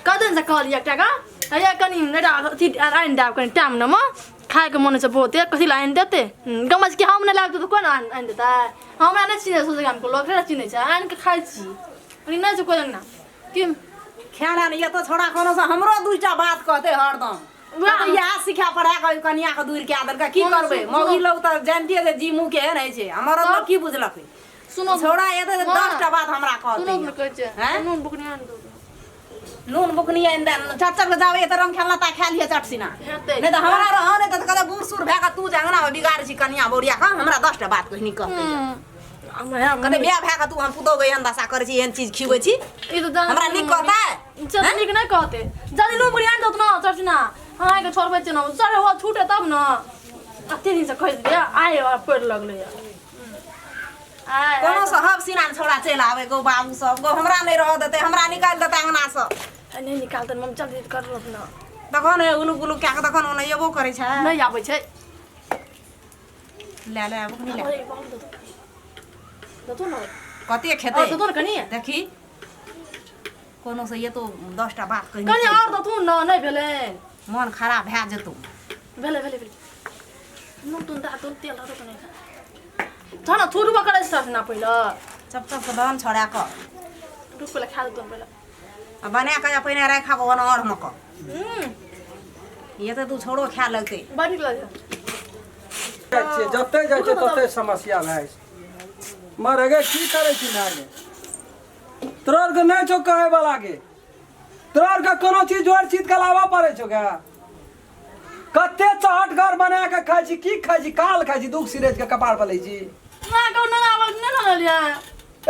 कदन से कहलियै एकटा का हैया कनि एकटा अथी आनि देब कनि टाइम नमे खायके मन होइ छै बहुते कथी लए आनि देतै गमज कि हम नहि लाबि देतै कोन आनि आनि देतै हमरा नहि चिन्है सौंसे गामके लोक थोड़े चिन्है छै आनि कऽ खाइ छी लेकिन नहि छै कोइ अङ्गना कि खाना नहि एतऽ छोड़ा कोनो से हमरो दूटा बात कहते हरदम वएह। कहतै इएह सिखा पढ़ा कऽ कनिया के दूर कए देलकै की करबै मौगी लोग तऽ जानिते जे जी मुँह केहन होइ छै हमर लोग की बुझलकै सुनो छोड़ा एतै तऽ माँ। 10टा बात हमरा कहतै सुनो ने कहै छै हैं? नून बुकनी आनि दू नून बुकनी आनि दे चट चट के जाबै एतऽ रंग खेलना ता खा लिअ चट सिना हेतै नहि तऽ हमरा रह नहि तऽ कहतै बूढ़ सूढ़ भए कऽ तू जे अङ्गनामे बिगाड़ै छी कनिया बौरिया कऽ हमरा 10टा बात कहनी कहतै हमरा कहतै बियाह भए कऽ तू हम पुतोहु के एहन दशा करै छी एहन चीज खिबै छी ई तऽ जान हमरा नीक कहतै चल नीक नहि कहतै जल्दी नून बुकनी आनि दू ने चट सिना अहाँके छोड़बै छियै ने सर हो छूटे तब ने कते दिनसँ कहै छलियै आइ पड़ि लगलै आइ कोनो सब सिना छोड़ा चलि आबै गौ बाबू सब गौ हमरा नहि रहऽ देतै हमरा निकालि देतै अङ्गनासँ नहि निकालतै मम्मी जल्दी कर लो अपना तखन उलू गुलू कए कऽ तखन ओना एबो करै छै नहि आबै छै ले ले आबो कनी ले अरे बाप रे, देतौ ने कते खेतै और देतौ ने कनि देखी कोनो से एतो 10टा बात कहि कनि और देतौ ने नहि भेलै मन खराब भए जेतौ भेलै भेलै भेलै नून तून दए दू तेल दऽ दू कनि तहन थुरबो करै छै ना पहिले चप चप के दहन छोड़ा कऽ रुक पहिले खा देतौ पहिले आ बना कऽ पहिने राखब ओना और मे कऽ ये तऽ तू छोड़ो खा लगतै बड़ नीक लगै जाइ छियै जतै जाइ छियै ततै समस्या भए जाइ छै मर गे की करै छी ना गे तोरा आरके नहि छौ कहै वाला गे तोरा आरके कोनो चीज जोड़ चीज के लाबऽ पड़ै छौ गे कते चहट घर बना के खाइ छी की खाइ छी काल खाइ छी दुख सिरेज के कपार पर लै छी ना कहू ना आवाज नहि ना लिया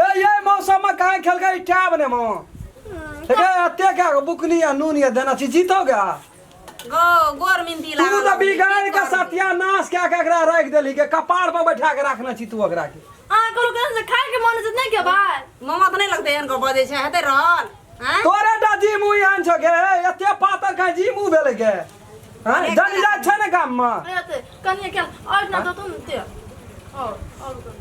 ए ये मौसम में काहे खेलकै ई टैब ने मो हे एते के बुकनी आ नून या देना छी जीतो गे गो गोर मिनती तू लागल तऽ बिगाड़ के सत्यानाश कए के एकरा राखि देलही के कपार पर बैठा के राखने छी तू ओकरा के अहाँ कहू केहन से खाय के मन छै नहि खेबै मामा तऽ नहि लगतै एहन को बजै छै हेतै रहल आँय? तोरे टा जी मुँह एहन छौ गे एते पातर खाइ जी मुँह भेलै गे हँ जनी जाइ छै ने गाममे हेतै कनिए के और ना देतौ ने तेल और और कनि।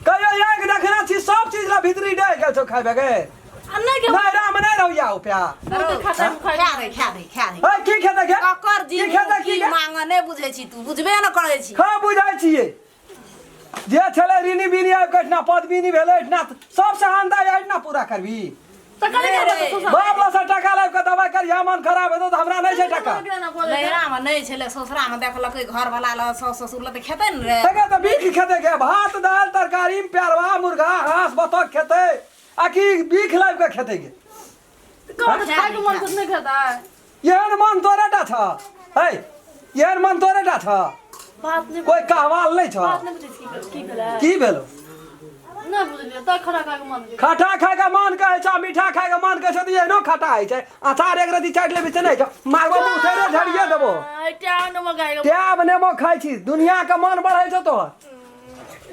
कहियो आँखि देखने छी सब चीज ला भीतरी डहि गेल छौ खाइबे गे आ नहि खेबै नहि राम नहि रहिया उपया बहुते खाता खा दे खा दे खा दे है की खेतै गे ककर जी की खेतै की की गे मांग नहि बुझै छी तू बुझबे ने करै छी खा बुझै छियै जे छलै ऋणी बिनी आबि कऽ एहिठिना पदबिनी भेलै एहिठिना सबसँ आन्दा एहिठिना पूरा करबी तऽ कनि नहि रे। बाप लग टाका लाबि कऽ दबाइ करिहा मन खराब हेतौ तऽ हमरा नहि छै टाका नैहरामे नहि छलै ससुरामे देखलकै घरवला लग साउस ससुर लग तऽ खेतै ने रे तकर तऽ बीख खेतै गे भात दालि तरकारी प्यारवा मुर्गा घास बतख खेतै आ कि बीख लाबि कऽ खेतै गे खायके मन कुछ नहि खेतै एहन मन तोरे टा छ है एहन मन तोरे टा छ बात नहि कोई कहवाल नहि छ बात नहि बुझै छी की भेलै की भेलो नहि बुझलियै तऽ खरा खायके मन भेलै खटा खाय के मन कहै छ मीठा खाय के मन कहै छ तऽ एहनो खटा होइ छै अचार एक रति चाटि लेबही से नहि होइ छै मारबो मुँह थोड़े झड़िए देबो टाइम नमक खायके टैब नेमो खाइ छी दुनिया के मन बढ़ै छौ तोहर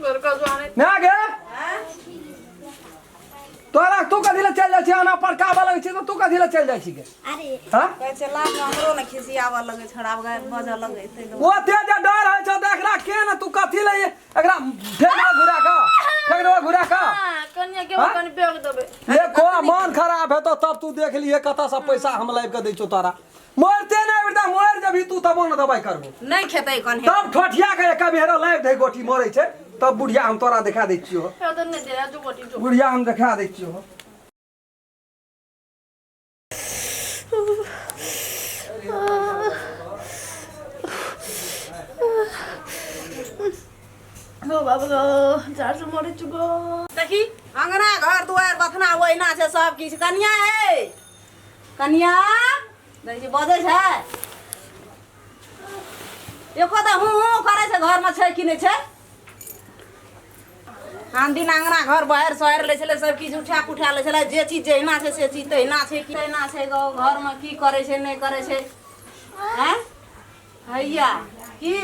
बड़का जुआने ना गे तोरा तू कथी लए चलि जाइ छी आना पड़काबऽ लगै छी तऽ तू कथी लए चलि जाइ छी गे हँ कहै छै लाज हमरो ने खिसियाबऽ लगै छोड़ा बजऽ लगै तै दुआरे। ओते जे डर होइ छौ तऽ एकरा के ने तू कथी लए एकरा फेक दो घुरा कऽ फेक दो घुरा कऽ कनिया के हाँ? कनि बेग देबै देखो मन खराब हेतौ तब तू देख लिए कतऽ से पैसा हम लाबि कऽ दै छौ तोरा मरते नहि बेटा मरि जबही तू तबो ने दबाइ करबो नहि खेतै कन्हे तब ठोठिया के एक बेर लाबि दे गोटी मरै छै तब बुढ़िया हम तोरा देखा दै छियौ हे तऽ नहि दे जो गोटी जो बुढ़िया हम देखा दै छियौ गो बाबा गो झाड़ से मरे छु गो देखी अंगना घर दुआरि बथना ओहिना छै सब किछु कनिया हे कनिया देखै छी बजै छै एको तऽ हूँ हूँ करै छै घरमे छै कि नहि छै आन दिन अङ्गना घर बहारि सोहारि लै छलै सब किछु उठा पुठा लै छलै जे चीज जहिना छै से चीज तहिना छै कि तहिना छै गौ घरमे की करै छै नहि करै छै आँय हैया की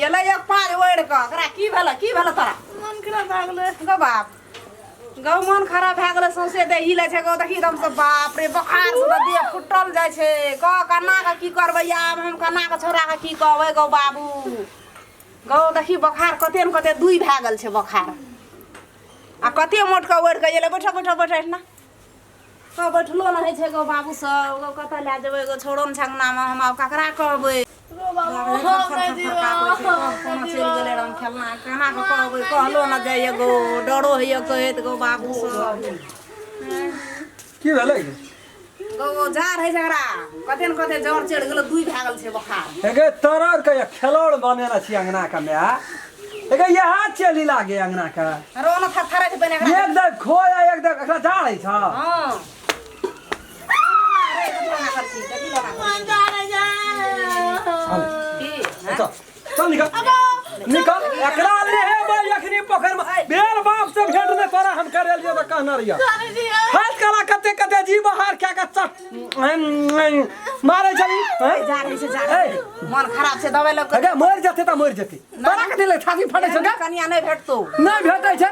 एलै एक पाँच ओढ़ि कऽ एकरा की भेलै की भेलै तोरा मन खराब भए गेलै गौ बाप गौ मन खराब भए गेलै सौंसे देह हिलै छै गौ देखी एकदम से बाप रे बोखार से तऽ देह फुटल जाइ छै गौ कना कऽ की करबै आब हम कना कऽ छोड़ा कऽ की कहबै गौ बाबू गौ देखी बोखार कते ने कते दुइ भए गेल छै बोखार आ कते मोट कऽ ओढ़ि कऽ एलै बैठो बैठो बैठो एहिठिना कऽ बैठलो नहि होइ छै गो बाबू सब गो कतऽ लए जेबै गो छोड़ो ने छै अङ्गनामे हम आब ककरा कहबै कोना चलि गेलै राम खेलना केना कऽ कहबै कहलो ने जाइए गो डरो होइए कहैत गो बाबू सब की भेलै गो जार है झगड़ा कते ने कते जर चढ़ि गेलो दुई भए गेल छै बोखार हेगे तोरर के खेलौड़ बनेने छी अंगना के माय हेगे यहाँ चली लागे अंगना के रोन थरथरै छै पहिने एकरा एक दे खोया एक दे एकरा जाड़ै छ हँ रे, कथी लगा कर छी, कथी लगा कर छी? की? चल चल निकल निकल एकरा ले हे अखनी पोखर में बेल बाप से भेंट नहीं तोरा हम करे लिए तो कहना रहिया हाथ कला कते कते जी बाहर क्या का चट मारे चली हैं? जा रही छै जा रही छै। मन खराब छै दवाइ लऽ अगे मर जते त मर जते तोरा कथी ले छाती फटे छै कनिया नहि भेटतौ नहीं भेटै छै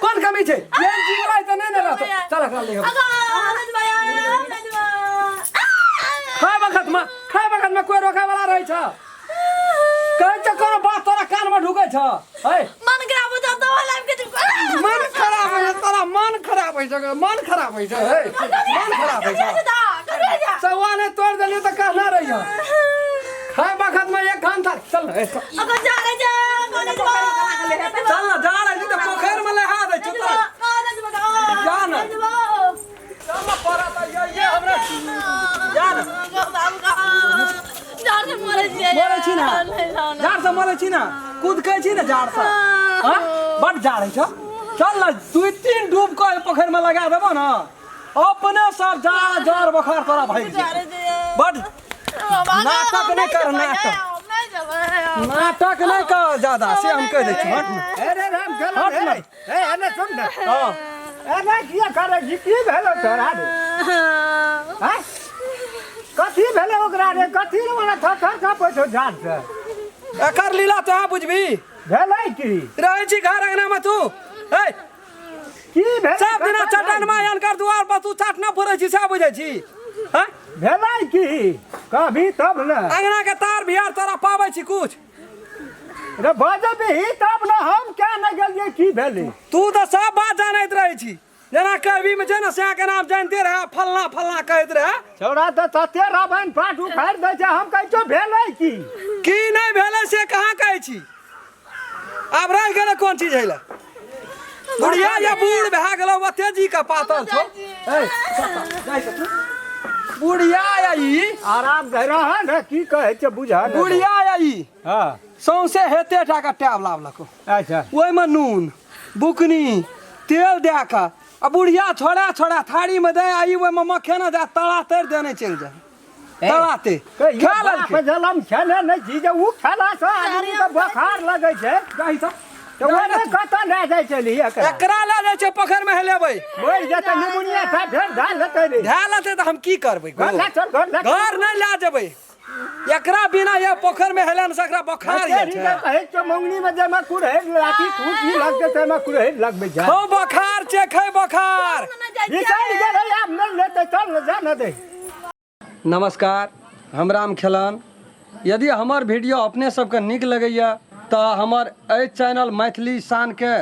कोन कमी छै एहन जीवराय त नहीं ने रहतो चल एकरा ले खाय वखत में खाय वखत में कोई रोके वाला रहै छ कहै छ कोनो बात तोरा कान में ढुकै छ है मन खराब हो जाता है लाइफ के मन खराब होइ छै तोरा मन खराब होइ छै मन खराब होइ छै है मन खराब होइ छै सवा ने तोड़ देलियै तऽ कहना रहियो खाय वखत में एक घंटा चल हे, चल चल ना जा रही तऽ पोखरि में लहा दै छौ तोरा जा ना चल ना पड़ा तऽ ये ये हमरा जा ना मरै छी ना जाड़ से मरै छी ना कूद कै छी ना जाड़ से हाँ बड जाड़ है छौ चल ना दुई तीन डूब के पोखरि में लगा देबो ना अपने सब जाड़ जर बोखार तोरा भागि जेतौ बड नाटक नहि कर नाटक नाटक नहि कर ज्यादा से हम कहि दै छी हट ना अरे राम खेलन हट ना ए एने सुन ने हाँ एना किया करै छी की भेलो तोरा रे हैं कथी भेलै ओकरा रे कथी रे ओना थर थर काँपै छौ जाड़ से एकर लीला तो बुझबी भेलै की रहै छी घर अंगना में तू ए की भेलै सब दिना चटन में अनकर दुआर पर तू चटना फोड़ै छी से बुझै छी हैं भेलै की कहबी तब ने अंगना के तार बिहार तोरा पाबै छी कुछ रे बजबही तब ने हम क्या नहि गेलियै की भेलै तू तऽ सब बात जानैत रहै छी जेना कहबी में छै ने सएह के नाम जानते रहे फलना फलना कहैत रहे छौड़ा तऽ तते रामायण पाठ उखाड़ि दै छै हम कहै छियौ भेलै की की नहि भेलै से कहाँ कहै छी आब रहि गेलै कोन चीज है बुढ़िया या बूढ़ भए गेलौ ओते जी के पातल छौ ए, जाइ से तू। बुढ़िया या ई आराम से रह ने की कहै छै बुझा नहि। बुढ़िया या ई हँ सौंसे हेते टा के टैब लाबलको अच्छा ओहिमे नून बुकनी तेल दए कऽ आ बुढ़िया छोड़ा छोड़ा थारीमे दे आ ई ओहिमे मखेना दए तड़ा तर देने चलि जाए तड़ाते कहियो खा बाप लेलकै जलम खेने नहि छी जे ओ खेलासँ आदमीके बोखार लगै छै जाहि तऽ तऽ ओ नहि कतऽ लए जाइ छली एकरा एकरा लए जाइ छै पोखरिमे हेलेबै मरि जेतै निमोनिया था फेर धए लेतै रे धए लेतै तऽ हम की करबै घर लए चल घर लए चल। घर नहि लए जेबै एकरा बिना ये पोखरि में हेलन से एकरा बोखार ये छै कहै छौ मंगनी में जाहिमे कुरहरि लाठी खूटी लगतै ताहिमे कुरहरि लगबै छै खौ बोखार छै खै बोखार बिसरि गेलै आब नहि लेतै चल ने जा ने दे नमस्कार हम राम खेलन यदि हमर वीडियो अपने सबके नीक लगैए तऽ हमर एहि चैनल मैथिली शानके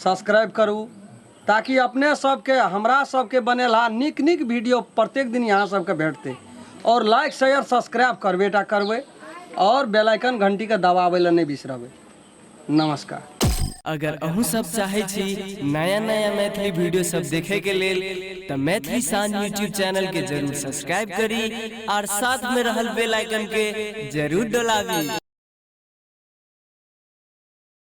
सब्सक्राइब करू ताकि अपने सबके हमरा सबके बनेलहा नीक नीक वीडियो प्रत्येक दिन यहाँ सबके भेटतै आओर लाइक शेयर सब्सक्राइब करबे टा करबै आओर बेल आइकन घंटीके दबाबै लए नहि बिसरबै नमस्कार अगर अहूँ सब चाहै छी नया नया मैथिली वीडियो सब देखे के लेल तऽ मैथिली शान यूट्यूब चैनल के जरूर सब्सक्राइब करी और साथ में रहल बेल आइकन के जरूर डोलाबी।